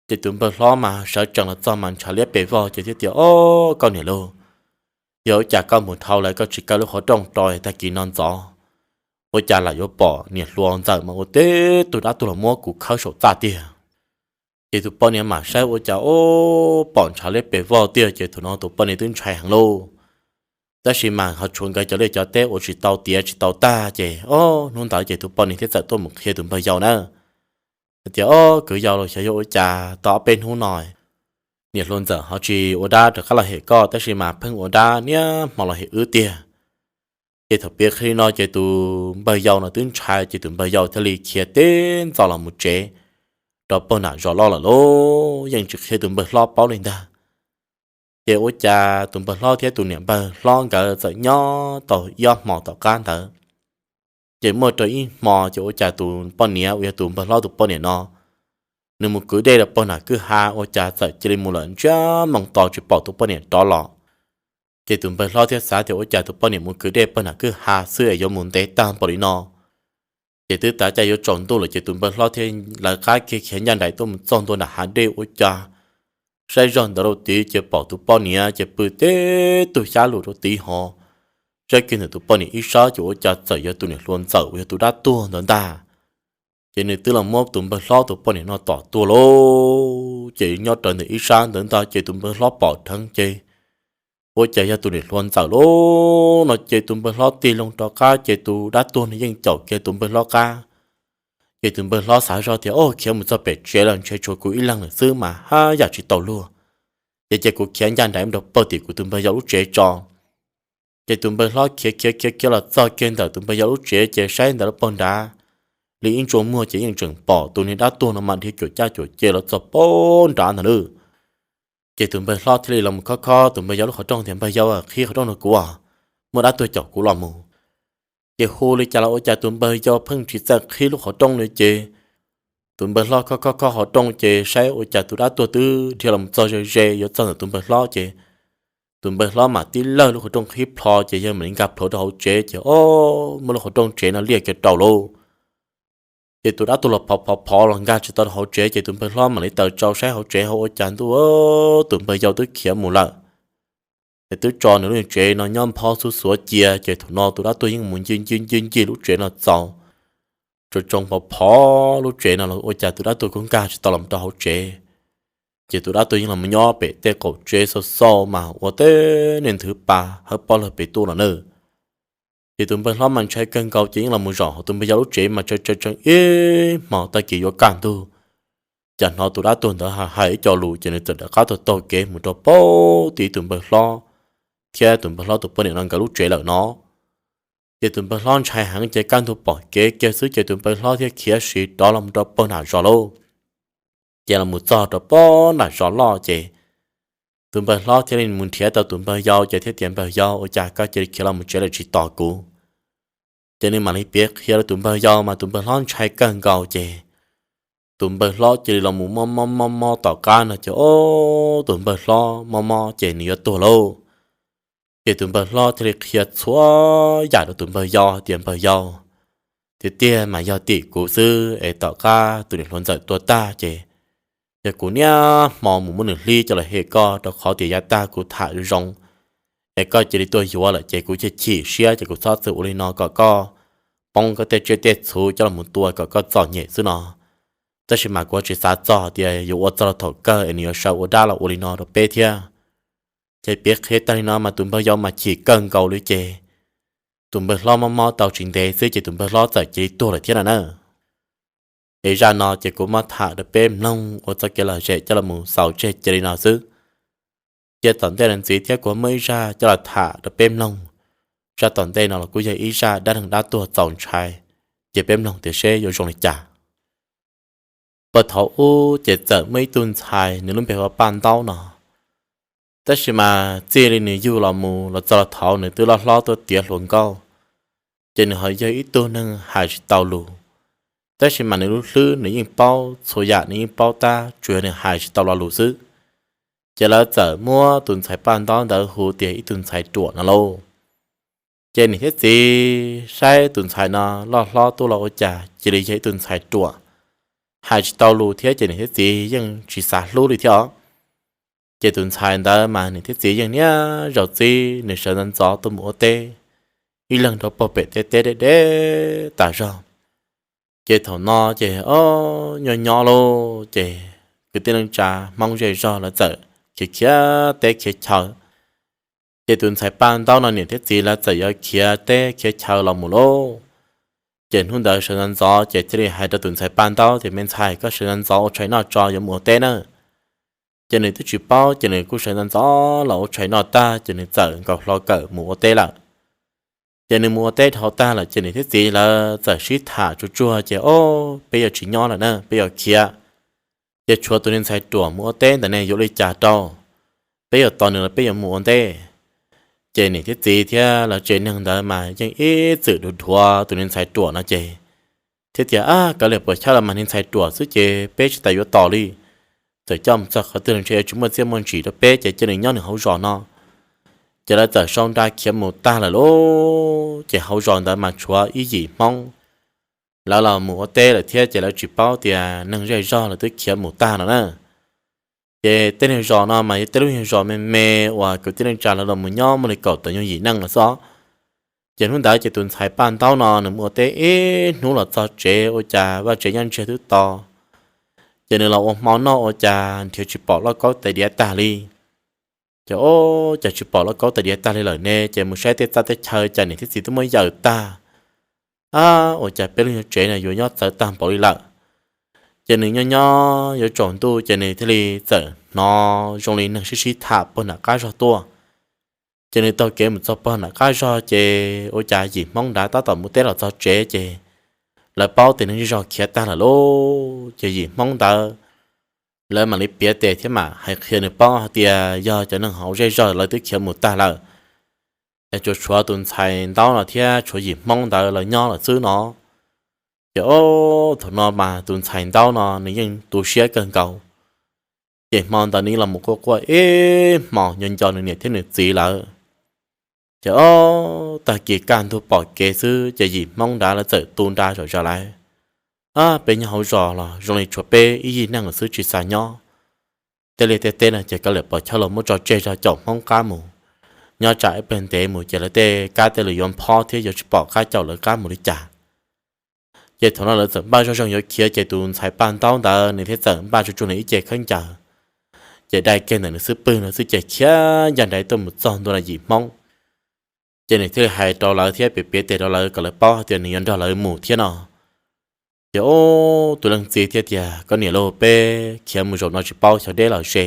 Ces tus npawg hlob mas sawv tsees los txog mas ntshav liab pes vog ces thiaj tias o, koj niam lauj, yog ua cas koj mus dhau lawm koj tsis kaw lub qhov rooj rau tag kis no ntxov, ua cas lam yuav pom niam hluas ntxawm mas ua tib tug dab tuag los muab kuv khawb saum txaj tiag. Ces tus poj niam mam saib ua cas o, pom ntshav liab pes vog tiag ces thaum no tus poj niam twb ntshai heev lauj. Tab sis mas ho tshuav nkawd cov liaj cov teb ua tsis tau tiav tsis tau tag ces o, hnub ntawd ces tus poj niam thiaj txawm tuaj mus qhia tus npawg yau na. Hais tias o, kwv yau los xyov yog ua cas tau ob peb hnub no niam hluas ntxawm ho tsis ua dab rov qab los hem koj tab sis mas pheej ua dab niaj hmo los hem wb tiag. Ces thaum piav qhia li no ces tus npawg yau no twb ntshai ces tus npawg yau thiaj li khiav tib ntxov los mus tsev rau pog nram zos loj lawm lauj, yeej tsis qhia tus npawg hlob paub li ntag. Ces ua cas tus npawg hlob thiab tus niam npawg hlob nkawd txawm nyob tau ib ob hmo tom qab ntawd, ces muaj rau ib hmo ces ua cas tus poj niam uas yog tus npawg hlob tus poj niam no, nws mus kwv dej rau pog nram kwj ha ua cas txawm cia li mus lawm ntsiag moo to tsis pom tus poj niam rov los. Ces tus npawg hlob thiaj xav tias ua cas tus poj niam mus kwv dej pog nram kwj ha xwb es yuav mus ntev tag npaum li no. Ces twb tav caij yuav tsaus ntuj lawm ces tus npawg hlob thiaj lawv qab kiag khiav ncaj nraim tuaj mus txog ntua nram hav dej ua cas saib zog ntawd rau tid ces pom tus poj niam ces pw tib tug xyab lus rau tid hos, saib kiag ntawm tus poj niam ib sab ces ua cas txawm yog tus niam hluas ntxawm uas yog tus dab tuag ntawd ntag. Ces nws twb los muab tus npawg hlob tus poj niam no tom tuag lauj. Ces nyob rawv ntawm ib sab ntawd ntag ces tus npawg hlob pom dheev ces ua cas yog tus niam hluas ntxawm lauj no ces tus npawg hlob tig loo rov qab ces tus dab tuag no yeej caum kiag tus npawg hlob qab. Ces tus npawg hlob xav zog tias o, khiav mus txog pem tsev los ntshe tshuav kuv ib leeg lawm xwb mas haj yam tsis tau luag. Ces cia kuv khiav ncaj nraim mus rau pawg tim kuv tus npawg yau lub tsev tso. Ces tus npawg hlob khiav khiav khiav khiav los txog kiag ntawm tus npawg yau lub tsev ces saib ntawm lub pog nrad, li ib ntsua muag ces yeej tseem pom tus niag dab tuag no mas dhia cuam caj cuam ceg los txog pem nrad ntag lauj. Ces tus npawg hlob thiaj li los mus khob khob tus npawg yau lub qhov rooj tias, Npawg yau, qhib qhov rooj rau kuv, muaj dab tuag caum kuv los mus. Ces hu li cas los ua cas tus npawg yau pheej tsis txawj qhib lub qhov rooj li ces tus npawg hlob khob khob khob qhov rooj ces saib ua cas tus dab tuag twb dhia los txog ze ze yuav txog ntawm tus npawg hlob ces tus npawg hlob mam tib lawg lub qhov rooj qhib plho ces yawg mam li nkag plhuav rau hauv tsev ces o, muab lub qhov rooj tsev no liaj kiag rau lauj. Ces tus dab tuag los phov phov phov los nkag tsis tau rau hauv tsev ces tus npawg hlob mam li taws tsau saib hauv tsev hauv ua cas ntuj, tus npawg yau twb khiav mus lawm. Ces twb tso nws lub tsev no nyob nphob xub xuav cia ces thaum no tus dab tuag yeej mus ncig ncig ncig ncig lub tsev no txaus, tso tsoo phov phov lub tsev no los ua cas tus dab tuag kuj nkag tsis tau los rau hauv tsev. Ces tus dab tuag yeej los nyob pem tej qaum tsev xauj xauj mas ua tej niag nthwv pa hawb pob lawg pem tuaj no na. Ces tus npawg hlob mas ntshai kawg nkaus ces yeej los zaum hauv tus npawg yau lub tsev mas tsaws tsaws tsees ib hmos tag kis yuav kaj ntug, cas hnov tus dab tuag ntawd hais ib co lus ces nws txawm rov qab taug taug kev mus rau pem tim tus npawg hlob thiab tus npawg hlob tus poj niam no nkawd lub tsev lawm no. Ces tus npawg hlob ntshai heev ces kaj ntug pom kev kiag xwb ces tus npawg hlob thiaj khiav siv rov los rau pem nram zos lauj. Ces los mus txog rau pem nram zos loj ces tus npawg hlob thiaj li mus nrhiav tau tus npawg yau ces thiaj tias, Npawg yau, ua cas koj cia li khiav los mus tsev lawm tsis tos kuv? Ces nws mam li piav qhia rau tus npawg yau mas tus npawg hlob ntshai kawg nkaus ces tus npawg hlob cia li los mus mob mob mob mob tom qab no ces o, tus npawg hlob mob mob ces nws yuav tuag lauj. Ces tus npawg hlob thiaj li qhia txhua yam rau tus npawg yau hais tias, Npawg yau, tiag tiag mas yog tim kuv xwb es tom qab tus niam hluas ntxawm tuag tag ces yog kuv niaj hmo mus muab nws hlib coj los hem koj rau qhov tias yav tag kuv tham zoo zoo es koj cia li tuaj yuav lawm ces kuv chim chim siab ces kuv txhob txwm ua li no kom koj poob koj tej tsiaj tej txhu coj los mus tua kom koj txom nyem xwb no. Tab sis mas kuv tsis xav txog tias yuav ua txog rau thaum kawg es nws yuav sawv ua dab los ua li no rau peb thiab. Ces piav qhia tag li no mas tus npawg yau mas chim kawg nkaus li ces tus npawg hlob mob mob tau tsis ntev xwb ces tus npawg hlob txawm cia li tuag lawm thiab no na. Es zaj no ces kuv muab tham rau peb mloog ua txoj kev lom zem coj los mus xaus tseg cia li no xwb. Cia tom ntej no ntxiv thiab kuv muaj ib zaj coj los tham rau peb mloog. Zaj tom ntej no los kuj yog ib zaj dab neeg dab tuag txaus ntshai, cia peb mloog tias seb yuav zoo li cas. Puag thaum ub ces txawm muaj ib tug ntxhais nws lub npe hu ua Paj Ntaub no. Tab sis mas txij li nws yug los mus los txog rau thaum nws twb loj hlob tuaj tiav hluas nkauj, ces nws ho yog ib tug neeg hais tsis tau lus. Tab sis mas nws lub hlwb nws yeej paub txhua yam, nws yeej paub tab tsuas yog nws hais tsis tau lo lus xwb. Ces lawv txawm muab tus ntxhais Paj Ntaub ntawd hu tias ib tug ntxhais ruam no lauj. Ces niam thiab txiv saib tus ntxhais no loj hlob tuaj los ua cas cia li yog ib tug ntxhais ruam, hais tsis tau lus thiab ces niam thiab txiv yeej tsis xav hlub li thiab os. Ces tus ntxhais ntawd mas niam thiab txiv yeej niaj zaus txib nws sawv ntxov ntxov tuaj mus ua teb, ib leeg rau puag pem tej teb deb deb tas zog. Ces thaum no ces o, nyob nyob lauj ces kwv tij neej tsa Hmoob zej zog lawv txawm khiav khiav teb khiav chaw. Ces tus ntxhais Paj Ntaub no niam thiab txiv lawv txawm yuav khiav teb khiav chaw los mus lauj. Ces hnub ntawd sawv ntxov ntxov ces thiaj li hais rau tus ntxhais Paj Ntaub tias, Me ntxhais, koj sawv ntxov ntxov ua tshais noj tso, yuav mus ua teb na. Ces nws twb tsis paub, ces nws kuj sawv ntxov ntxov los ua tshais noj tag ces nws txawm nkaus hlo kawm mus ua teb lawm. Ces nws mus ua teb dhau tag lawm ces niam thiab txiv lawv txawm sib tham tsuag tsuag ces, O, peb yuav tsis nyob lawm na, peb yuav khiav. Ces tshuav tus niag ntxhais ruam mus ua teb ntawm ne yuav ua li cas rau? Peb yuav tos nws los peb yuav mus ua ntej? Ces niam thiab txiv thiab lawv tsev neeg ntawd mas yeej ib txwm dhuav dhuav tus niag ntxhais ruam no ces thiaj tias, Ab, kav liam puas chawj los mas niag ntxhais ruam xwb ces peb tsis tas yuav tos li. Txawm coj mus txog qhov twg los ntshe tsis muaj txiaj muaj ntsim rau peb ces cia nws nyob nws hauv zos no. Ces lawv txawm sau nra khiav mus tag lawm lauj. Ces hauv zos ntawd mas tshuav ib yim Hmoob, lawv los mus ua teb lawm thiab ces lawv tsis paub tias neeg zej zog lawv twb khiav mus tag no na. Ces tej neeg zos no mas yog tej lub nyuag zos me me uas kwv tij neej tsa lawv los mus nyob muaj li kaum tawm nyuag yim neej los xwb os. Ces hnub ntawd ces tus ntxhais Paj Ntaub no nws mus ua teb ib hnub los txog tsev ua cas vaj tsev nyob ntsiag twb to. Ces nws los ua hmo noj ua cas nrhiav tsis pom lauj kaub tais diav tag li. Ces, O, cas tsis pom lauj kaub tais diav tag li lawm ne? Ces mus saib tej txaj tej chaw cas niam thiab txiv twb muab yaws tag. Ab, ua cas peb lub nyuag tsev no yuav nyob txawv tag npaum li lawm? Ces nws nyob nyob yuav tsaus ntuj ces nws thiaj li txawm hnov zoo li neeg sib sib tham puag nram qab zog tuaj. Ces nws taug kev mus txog puag nram qab zog ces ua cas yim Hmoob nrad tab tom mus teb los txog tsev ces lawv paub tias neeg zej zog khiav tag lawm lauj. Ces yim Hmoob ntawd lawv mam li piav tes thiab mam hais qhia nws paub hais tias yog cov neeg hauv zej zog lawv twb khiav mus tag lawm, es tsuas tshuav tus ntxhais ntaub no thiab tshuav yim Hmoob ntawd lawv nyob lawm xwb no. Ces o, thaum no mas tus ntxhais ntaub no nws yeej tu siab kawg nkaus. Ces hmo ntawd nws los mus quaj quaj ib hmos nco nco nws niam thiab nws txiv lawm. Ces o, tag kis kaj ntug pom kev xwb ces yim Hmoob nrad lawv txawm tu nra zom zaws lawm. Ab, peb nyob hauv zos los zoo li tshuav peb ib yig neeg lawm xwb tsis xav nyob. Tej liaj tej teb no ces kav liam pos chawj los muab tso tseg zog caum Hmoob qab mus. Nyob tsam ib pliag ntev mus ces lawv tej kab tej lwm yuav nphob thiab yuav tsis pom qab caum lawv qab mus li cas. Ces thaum no lawv txawm npaj zoj zeeg yuav khiav ces tus ntxhais Paj Ntaub ntawd nws thiaj txawm npaj tsuag tsuag nws ib ce khaub ncaws, ces dai kiag ntawm nws xub pwg no xwb ces khiav ncaj nraim tuaj mus txog ntua ntawm yim Hmoob. Ces nws thiaj li hais rau lawv thiab piav piav tes rau lawv kom lawv paub hais tias nws yuav nrog lawv mus thiab no. Ces o, tus leej txiv thiaj tias, Koj niam lauj, peb khiav mus zaum no tsis paub xyov deb los ze,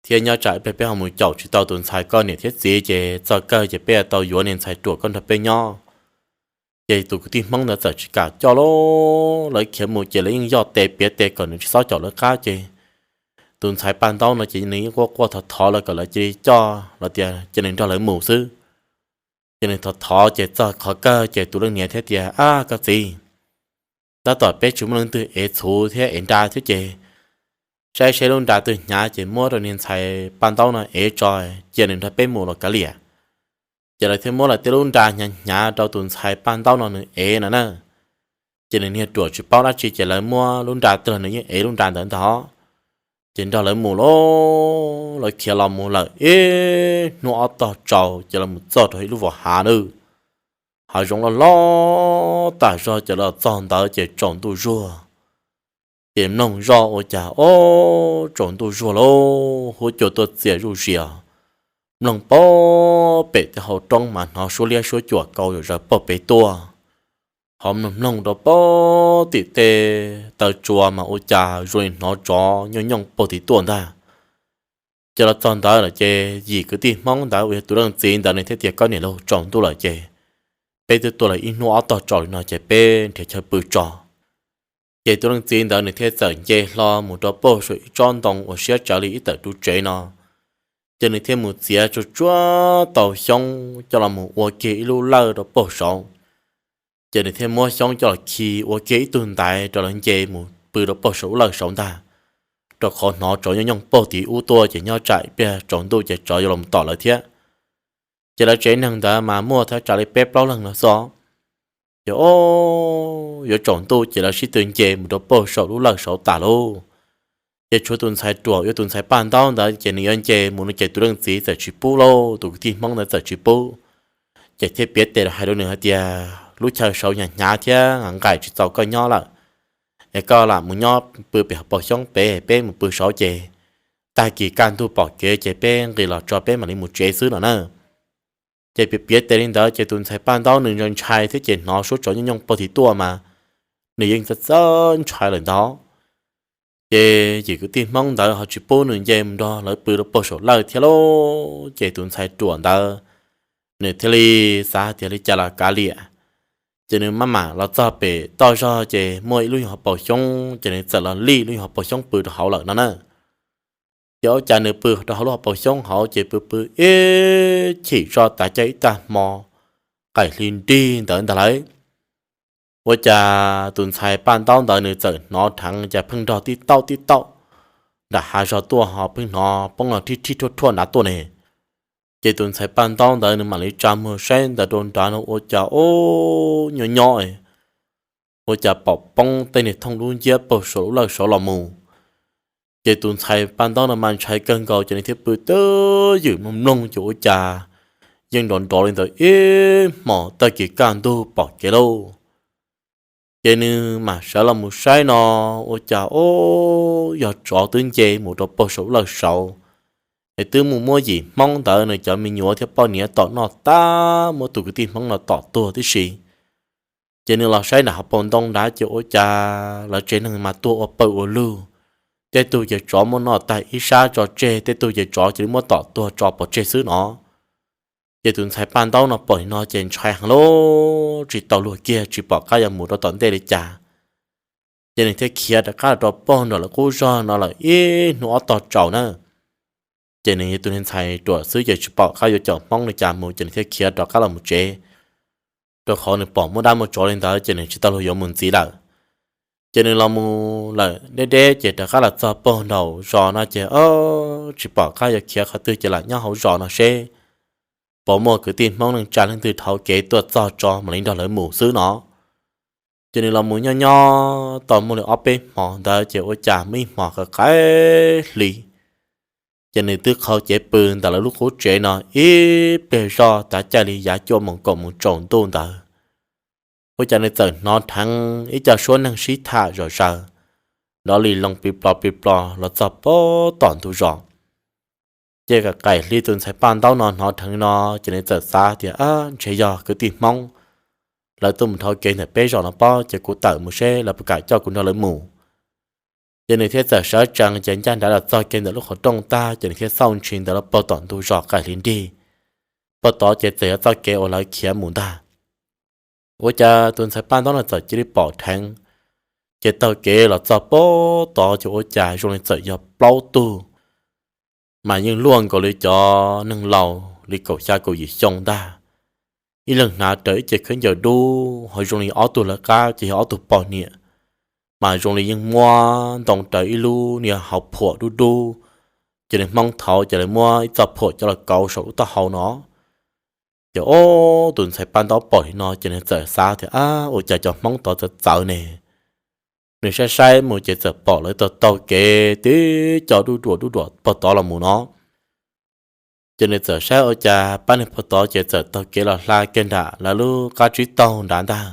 thiab nyob tsam ib pliag peb ho mus caum tsis tau tus ntxhais koj niam thiab txiv ces txog kawg ces peb yuav tau yuav niag ntxhais ruam koj nrog peb nyob. Ces tus kwv tij Hmoob ntawd txawm tsis kam coj lauj, lawv khiav mus ces lawv yeej yoj tes piav tes kom nws tsis txhob caum lawv qab ces tus ntxhais Paj Ntaub no ces nws yeej quaj quaj thov thov lawv kom lawv cia li coj los tias cia nws nrog lawv mus xwb. Ces nws thov thov ces txog qhov kawg ces tus leej niam thiaj tias, Ab koj txiv, tab tom peb tsis muaj leej twg ev txhuv thiab ev nra thiab ces saib seb lub nra twg hnyav ces muab rau niag ntxhais Paj Ntaub no ev tso, cia nws nrog peb mus los kav liam. Ces lawv thiaj muab lawv tej lub nra hnyav hnyav rau tus ntxhais Paj Ntaub no nws ev no na. Ces nws niag ruam tsis paub dab tsi ces lawv muab lub nra twg los nws yeej ev lub nra ntawd ntag. Ces nrog lawv mus lauj, lawv khiav los mus lawm ib hnub ob tog tsaus ces los mus txog rau ib lub vos hav na. Hav zoov loj loj tas zog ces los txog ntawd ces tsaus ntuj zuag. Ces mloog zoj ua cas o, tsaus ntuj zuag lauj, huab cua tuaj txias zuj zi, mloog pem pem tej hau roob mas hnov suab liab suab cuam kau zom zaws pem pem tuaj. Ho mloog mloog rau pem tim tej taw tsua mas ua cas zoo li hnov tsov nyooj nyooj pem tim tuaj ntag. Ces los txog ntawd lawm ces yim kwv tij Hmoob ntawd uas yog tus leej txiv ntawd nws thiaj tias, Koj niam lauj, tsaus ntuj lawm ces peb twb tuaj los ib hnub ob tog tsaus li no ces peb nrhiav chaw pw tso. Ces tus leej txiv ntawd nws thiaj txawm nce hlo mus rau pem saum ib tsob ntoo uas siab tsawv li ib tawm ru tsev no. Ces nws thiaj mus txiav tsuag tsuag tau xyoob coj los mus ua kiag ib lub lawj rau pem saud. Ces nws thiaj muab xyoob coj los khi ua kiag ib tug ntaiv rau lawv nce mus pw rau pem saum lub lawj saud ntag, rau qhov hnov tsov nyooj nyooj pem tim ub tuaj ces nyob tsam ib pliag tsaus ntuj ces tsov yuav los tom lawv thiab. Ces lawv tsev neeg ntawd mas muaj thaj tsam li peb plaub leeg no xwb. Ces o, yuav tsaus ntuj ces lawv sib tw nce mus rau pem saum lub lawj saud tas lauj. Ces tshuav tus ntxhais ruam uas yog tus ntxhais Paj Ntaub ntawd ces nws yuav nce mus no ces tus leej txiv txawm tsis pub lauj, tus kwv tij Hmoob ntawd txawm tsis pub. Ces thiaj piav tes hais rau nws hais tias, Lub chaw saud hnyav hnyav thiab nqaim tsis txaus koj nyob lawm, es koj lam mus nyob pw pem hauv paus xyoob pem, peb mus pw saud ces tag kis kaj ntug pom kev ces peb nqis los tso peb mam li mus tsev xwb no na. Ces piav piav tes li ntawd ces tus ntxhais Paj Ntaub nws ntshai ntshai thiab ces hnov suab tsov nyooj nyooj pem tim tuaj mas nws yeej txawj txawj ntshai lawm ntag. Ces yim kwv tij Hmoob ntawd ho tsis pub nws nce mus nrog lawv pw rau pem saum lawj thiab lauj. Ces tus ntxhais ruam ntawd nws thiaj li xav hais tias li cas los kav liam. Ces nws maj mam los txog pem toj zog ces muaj ib lub nyuag hauv paus xyoob ces nws txawm los lij lub nyuag hauv paus xyoob pw rau hauv lawm no na. Ces ua cas nws pw rau hauv lub hauv paus xyoob hauv ces pw pw ib chim zoj tas caj ib tag hmo qaim hli nrig ntawd ntag lauj. Ua cas tus ntxhais Paj Ntaub ntawd nws txawm hnov dheev cas pheej nrog tib tauj tib tauj nram hav zog tuaj ho pheej hnov poob los rhib rhib rhuaj rhuaj nrad tuaj ne. Ces tus ntxhais Paj Ntaub ntawd nws mam li tsa muag saib ntawd rau nrad no ua cas ub nyob nyob ua cas pom poob tej niag thooj dub nciab pem saum lub lawj saud los mus. Ces tus ntxhais Paj Ntaub no mas ntshai kawg nkaus ces nws thiaj pw twj ywm mloog mloog ces ua cas yeej nrov nrov li ntawd ib hmos tag kis kaj ntug pom kev lauj. Ces nws mam sawv los mus saib no ua cas ub yog tsov twb nce mus rau pem saum lawj saud, es twb mus muab yim Hmoob ntawd nws cov me nyuam thiab poj niam tom noj tag, muab tus kwv tij Hmoob no tom tuag tib si. Ces nws los saib nram hauv paus ntoo nrad ces ua cas lawv tsev neeg mas tuag ua pawg ua lug, tej tug ces tsov muab noj tag ib sab tso tseg, tej tug ces tsov cia li muab tom tuag tso pov tseg xwb no. Ces tus ntxhais Paj Ntaub no pom li no ces ntshai heev lauj, tsis tau luag kiag tsis pom qab yuav mus rau tom ntej li cas. Ces nws thiaj khiav rov qab los rau pem nram lawv qub zog no lawm ib hnub ob tog tsaus na. Ces nws yog tus niag ntxhais ruam xwb ces tsis pom qab yuav caum Hmoob li cas mus ces nws thiaj khiav rov qab los mus tsev, rau qhov nws pom muaj dab muaj tsov li ntawd ces nws tsis tau luag yuav mus ntxiv lawm. Ces nws los mus lawm deb deb ces rov qab los txog pem nram zos no ces tsis pom qab yuav khiav qhov twg ces lam nyob hauv zos no seb puas muaj kwv tij Hmoob neej tsa leej twg dhau kev tuaj txog tso mam li nrog lawv mus xwb no. Ces nws los mus nyob nyob tau muaj li ob peb hmo ntawd ces ua cas muaj ib hmo qaim hli, ces nws twb qhau cev pw ntawm lawv lub qub tsev no ib pliag zoj tav caij li yav cuaj moos kaum moos tsaus ntuj ntawd, ua cas nws txawm hnov dheev ib co suab neeg sib tham zom zaws, nrov li loo pli plo pli plo los txog pem tom ntug zos. Ces qaim hli tus ntxhais Paj Ntaub no hnov dheev no ces nws txawm xav tias ntshe yog kwv tij Hmoob lawv tuaj mus dhau kev ntawm peb zos no pob, ces kuv tawm mus seb lawv puas kam coj kuv nrog lawv mus. Ces nws thiaj txawm sawv tsees ces ncaj nraim los txog kev ntawm lub qhov rooj tag ces nws thiaj xauj ntshis ntawd los pem tom ntug zos qaim hli nrig, pem tod ces txawm yog txoj kev uas lawv khiav mus ntag. Ua cas tus ntxhais Paj Ntaub no txawm cia li pom dheev, ces taug kev los txog pem tod ces ua cas zoo li txawm yog plaub tug, mas yeej luaj nkaus li cov neeg laus li kaum xya kaum yim xyoo ntag. Ib leeg hnav rawv ib ce khaub ncaws dub, ho zoo li ob tug lawv qab ces yog ob tug poj niam, mas zoo li yeej muab ntoo rawv ib lub niag hauv phuam dub dub, ces nws hmoob thaud ces lawv muab ib txoj phuam coj los kauv saum lub taub hau no. Ces ub, tus ntxhais Paj Ntaub pom li no ces nws txawm xav tias ab, ua cas cov hmoob tod txawv txawv ne? Nws saib saib mus ces txawm pom lawv taug taug kev tib co dub duam dub duam pem tod los mus no. Ces nws txawm saib ua cas pab neeg pem tod ces txawm taug kev los hla kiag nram lawv lub qab tsib taug nrad ntag.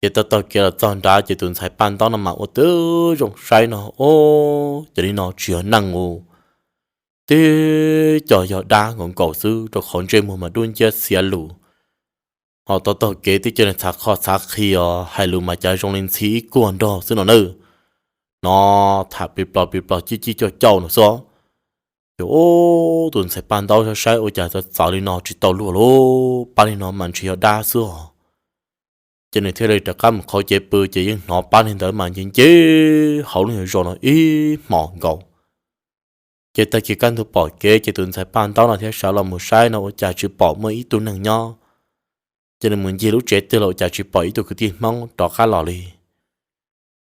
Ces taug taug kev los txog nrad ces tus ntxhais Paj Ntaub no mas ua twb zoo saib no, ub, cov li no tsis yog neeg ua, tib co yog dab nkaus nkaus xwb, rau qhov ntsej muag mas dub nciab xiav lus, ho taug taug kev tib co nws txhav qho txhav qhi os, hais lus mas cas zoo li ntxhi ib kuag nrog xwb no na. No tham pib plo pib plo cib cib cauj cauj no xwb. Ces ub, tus ntxhais Paj Ntaub saib saib ua cas txawv txawv li no tsis tau luag lauj, pab li no mas ntshe yog dab xwb os. Ces nws thiaj li rov qab mus qhau cev pw ces yeej hnov pab li ntawd mas nce nce hauv lub zos no ib hmos nkaus. Ces tag kis kaj ntug pom kev ces tus ntxhais Paj Ntaub no thiaj sawv los mus saib no ua cas tsis pom muaj ib tug neeg nyob. Ces nws mus ncig lub tsev twg los ua cas tsis pom ib tug kwv tij hmoob rov qab los li.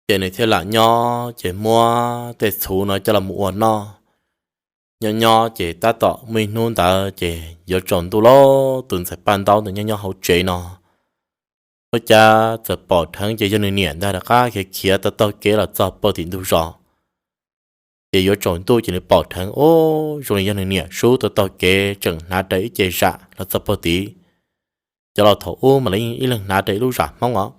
Ces nws thiaj lam nyob ces muab tej txhuv no coj los mus ua noj. Nyob nyob ces tab tom muaj ib hnub ntawd ces yuav tsaus ntuj lawm, tus ntxhais Paj Ntaub ntawd nyob nyob hauv tsev no, ua cas txawm pom dheev ces yog nws niam ntag rov qab khiav khiav taug taug kev los txog pem tim ntug zos. Ces yuav tsaus ntuj ces nws pom dheev, ub, zoo li yog nws niam sub taug taug kev tseem hnav rawv ib ce zam los txog pem tid. Cov laus thaum ub mas lawv yeej ib leeg hnav rawv ib lub zam hmoob os.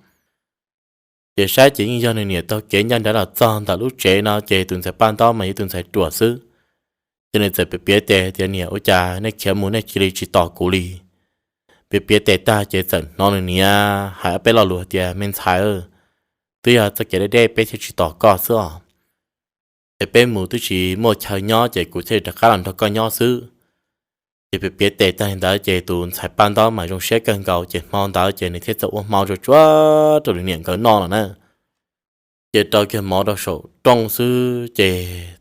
Ces saib ces yeej yog nws niam taug kev ncaj nraim los txog ntawm lub tsev no ces tus ntxhais Paj Ntaub mas yog tus ntxhais ruam xwb. Ces nws txawm piav piav tes tias, Niam, ua cas nej khiav mus nej cia li tsis tos kuv li? Piav piav tes tag ces txawm hnov nws niam hais ob peb lo lus tias, Me ntxhais, twb yog txoj kev deb deb peb thiaj tsis tos koj xwb os. Es peb mus twb tsis muaj chaw nyob ces kuv thiaj li rov qab los nrog koj nyob xwb. Ces piav piav tes tag li ntawd ces tus ntxhais Paj Ntaub mas zoo siab kawg nkaus ces hmo ntawd ces nws thiaj txawm ua hmo tsuag tsuag rau nws niam nkawd noj no na. Ces rau kiag mov rau saum rooj xwb ces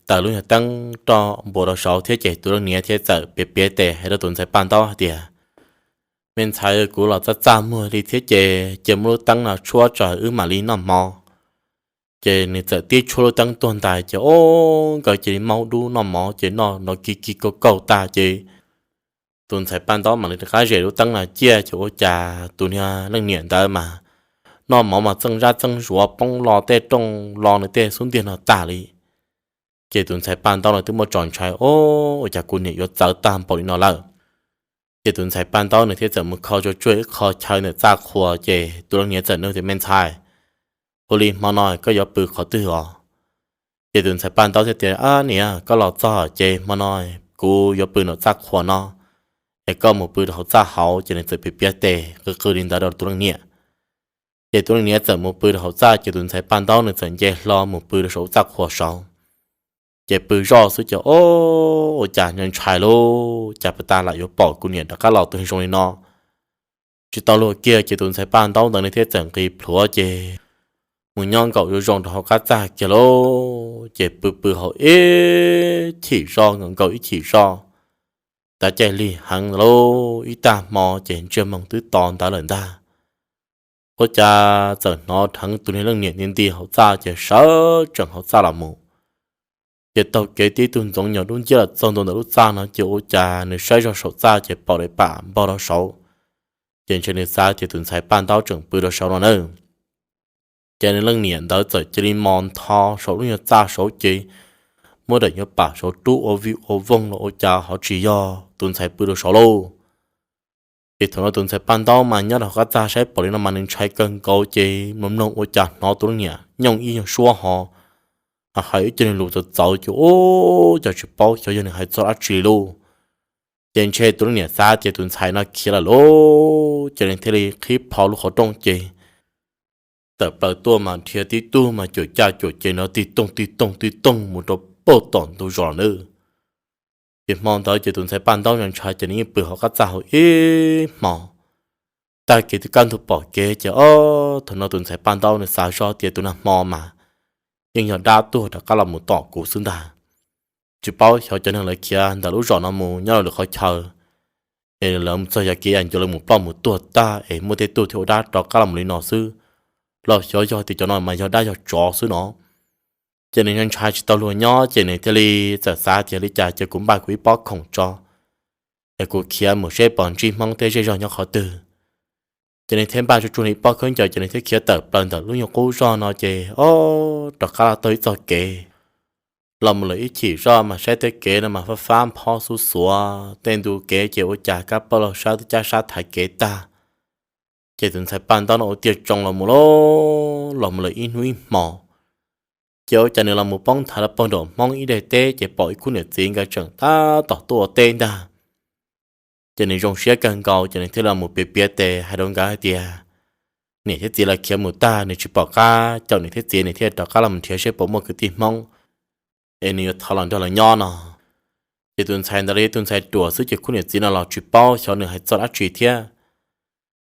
taws lub nyuag teeb roj npuas rau saud thiab ces tus leej niam thiaj txawm piav piav tes hais rau tus ntxhais Paj Ntaub hais tias, Me ntxhais, kuv los txaj txaj muag li thiab ces cia muab lub teeb no tshuab tso wb mam li noj mov. Ces nws txawm tib tshuab lub teeb tuag ntais ces ub, nkawd cia li maub dub noj mov ces noj nrov kiv kiv kauj kauj tag ces tus ntxhais Paj Ntaub mam li rov qab zem lub teeb no ciaj ces ua cas tus niag leej niam ntawd mas noj mov mas txeej zab txeej zuav poob lo tej rooj lo nws tej xub ntiag no tag li. Ces tus ntxhais Paj Ntaub no twb muaj txoj ntshai, Ub, ua cas kuv niam yuav txawv tag npaum li no lawm? Ces tus ntxhais Paj Ntaub nws thiaj txawm mus kho tsuag tsuag ib qho chaw ntawm txaj qhua ces tus leej niam txawm nug tias, Me ntxhais, ua li hmo no koj yuav pw qhov twg os? Ces tus ntxhais Paj Ntaub thiaj tias, Ab niam, koj los txog ces hmo no kuv yuav pw nram txaj qhua no, es koj mus pw rau hauv txaj hauv. Ces nws txawm piav piav tes qw qw li ntawd rau tus leej niam. Ces tus leej niam txawm mus pw rau hauv txaj ces tus ntxhais Paj Ntaub nws txawm nce hlo mus pw rau saum txaj qhua saud. Ces pw zoj xwb ces o, ua cas ntshai lauj, cas puas tas lam yuav pom kuv niam rov qab los tus zoo li no. Tsis tau luag kiag ces tus ntxhais Paj Ntaub ntawd nws thiaj txawm nqis plhuav ces mus nyob nkaum zoo zoo rau hauv qab txaj kiag lauj. Ces pw pw hauv ib chim zoj nkaum nkaum ib chim zoj, tav caij lig heev lauj, ib tag hmo ces ntsiag moos twb to ntawd lawm ntag. Ua cas txawm hnov dheev tus niag leej niam nti nti hauv txaj ces sawv tsees hauv txaj los mus. Ces taug kev tib tug ntxoov nyuag dub nciab los txog ntua ntawm lub txaj no ces ua cas nws saib zoj saum txaj ces pom daim pam npog rau saud. Ces ntshe nws xav tias tus ntxhais Paj Ntaub tseem pw rau saud no na. Ces nws leej niam ntawd txawm cia li mos ntho saum lub nyuag txaj saud ces muab daim nyuag pam saud rub ua vij ua voog los ua cas ho tsis yog tus ntxhais pw rau saud lauj. Ces thaum no tus ntxhais Paj Ntaub mas nyob rau hauv qab txaj saib pom li no mas nws ntshai kawg nkaus ces mloog mloog ua cas hnov tus leej niam nyooj ib nyuag suab ho hais ib co niag lus txawv txawv ces ua cas tsis paub xyov yog nws hais txog dab tsi lauj. Ces ntshe tus leej niam xav tias tus ntxhais no khiav lawm lauj, ces nws thiaj li qhib plho lub qhov rooj ces tawm plaws tuaj mas nrhiav tib tug mas cuam caj cuam ces nrov tig tooj tig tooj tig tooj mus rau pem tom ntug zos lawm. Ces hmo ntawd ces tus ntxhais Paj Ntaub ntshai ces nws yeej pw hauv qab txaj hauv ib hmo. Tag kis twb kaj ntug pom kev ces o, thaum no tus ntxhais Paj Ntaub nws xav zoj tias tus nag hmo mas yeej yog dab tuag rov qab los mus tom kuv xwb ntag. Tsis paub xyov cov neeg lawv khiav ntawm lub zos no mus nyob rau lwm qhov chaw es lawv mus txog yog kev yam ncuav lawv mus ploj mus tuag tag es muaj tej tug thiaj ua dab rov qab los mus li no xwb, los xyov yog tias cov no mas yog dab yog tsov xwb no. Ces nws ntshai tsis tau luag nyob ces nws thiaj li txawm xav tias li cas ces kuv npaj kuv ib pob khoom tso es kuv khiav mus seb pom ntsib Hmoob tej zej zog nyob qhov twg. Ces nws thiaj npaj tsuag tsuag nws ib pob khaub ncaws ces nws thiaj khiav tawm plaws ntawm lub nyuag qub zog no ces o, rov qab los taug ib txoj kev los mus lawm ib chim zoj mas saib tej kev no mas fab fab nphob xub xuav tej ntu kev ces ua cas kab pawj laug sab twb cab sab thaiv kev tag. Ces tus ntxhais Paj Ntaub no ua tiag tsoo los mus lauj, los mus lawm ib hnub ib hmos ces ua cas nws los mus poob nthav rau pem nram Hmoob ib daim teb ces pom ib khub niam txiv nkawd tseem tab tom tuaj ua teb ntag. Ces nws zoo siab kawg nkaus ces nws thiaj los mus piav piav tes hais rau nkawd hais tias niam thiab txiv lawv khiav mus tag, nws tsis pom qab caum niam thiab txiv, nws thiaj rov qab los nrhiav seb puas muaj kwv tij Hmoob es nws yuav thov los nrog lawv nyob no. Ces tus ntxhais ntawd los yog tus ntxhais ruam xwb ces khub niam txiv no los tsis paub xyov nws hais txog dab tsi thiab.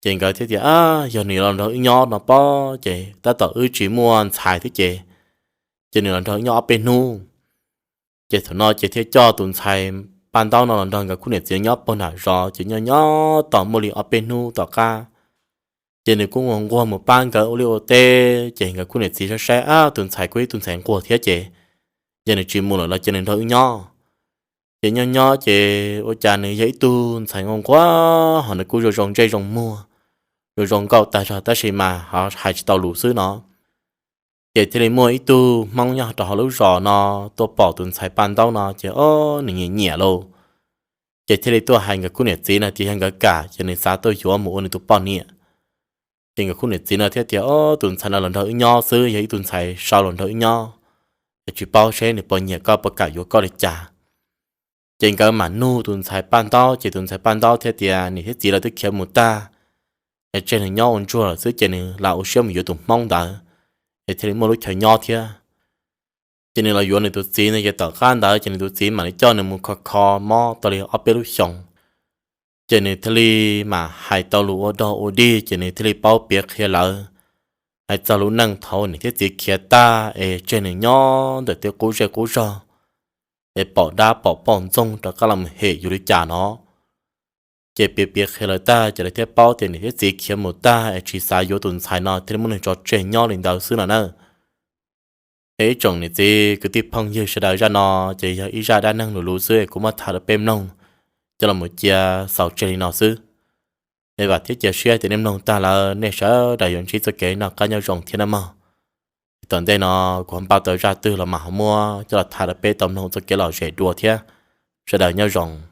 Ces nkawd thiaj tias, yog nws los nrog wb nyob no pob ces tab tom wb tsis muaj ntxhais thiab ces, ces nws los nrog wb nyob ob peb hnub. Ces thaum no ces thiaj coj tus ntxhais Paj Ntaub no los nrog nkawd khub niam txiv nyob puag nram zos ces nyob nyob tau muaj li ob peb hnub tom qab ces nws kuj nquag nquag mus pab nkawd ua liaj ua teb ces nkawd khub niam txiv saib saib, ab, tus ntxhais kuj ib tug ntxhais nquag thiab ces yog nws tsis mus lawm los cia nws nrog wb nyob. Ces nyob nyob ces ua cas nws yog ib tug ntxhais nquag nquag ho nws kuj zoo zoo ntsej zoo muag, zoo zoo nkauj tag zog tab sis mas ho hais tsis tau lus xwb no. Ces thiaj li muaj ib tug Hmoob nyob rau hauv lub zos no tuaj pom tus ntxhais Paj Ntaub no ces o, nws nyiam nyiam lauj. Ces thiaj li tuaj hais nkawd khub niam txiv no tias yog nkawd kam ces nws xav tuaj yuav mus ua nws tus poj niam. Ces nkawd khub niam txiv no thiaj tias, o, tus ntxhais no los nrog wb nyob xwb, yog ib tug ntxhais sau los nrog wb nyob, es tsis paub seb nws puas nyiam koj, puas kam yuav koj li cas. Ces nkawd mam nug tus ntxhais Paj Ntaub ces tus ntxhais Paj Ntaub thiaj tias niam thiab txiv lawv twb khiav mus tag, es tseg nws nyob ua ntsuag lawm xwb ces nws lam ua siab mus yuav tus Hmoob ntawd, es thiaj li muaj lub chaw nyob thiab. Ces nws los yuav nws tus txiv no ces tom qab ntawd ces nws tus txiv mam li coj nws mus kho kho mob tau li ob peb lub xyoos. Ces nws thiaj li mam hais tau lus ua dog ua dig ces nws thiaj li paub piav qhia lawv hais txog lub neej thaum niam thiab txiv khiav tag es tseg nws nyob ntawm tej qub zej qub zog, es pom dab pom poj ntxoog rov qab los hem yus li cas no. Ces piav piav qhia lawv tag ces lawv thiaj paub tias niam thiab txiv khiav mus tag es tsis xav yuav tus ntxhais no thiaj li muab nws tso tseg nyob li ntawd xwb no na. Es ib tsoom niam txiv kwv tij phooj ywg sawv daws, zaj no ces yog ib zaj dab neeg lus lus xwb es kuv muab tham rau peb mloog coj los cia xaus tseg li no xwb. Es vam thiab cia siab tias nej mloog tag lawm nej sawv daws yuav ntsib txoj kev noj qab nyob zoo thiab nawb mog. Tom ntej no kuv ho npaj tau zaj twg los mas ho muab coj los tham rau peb tau mloog txoj kev lom zem dua thiab. Sawv daws nyob zoo.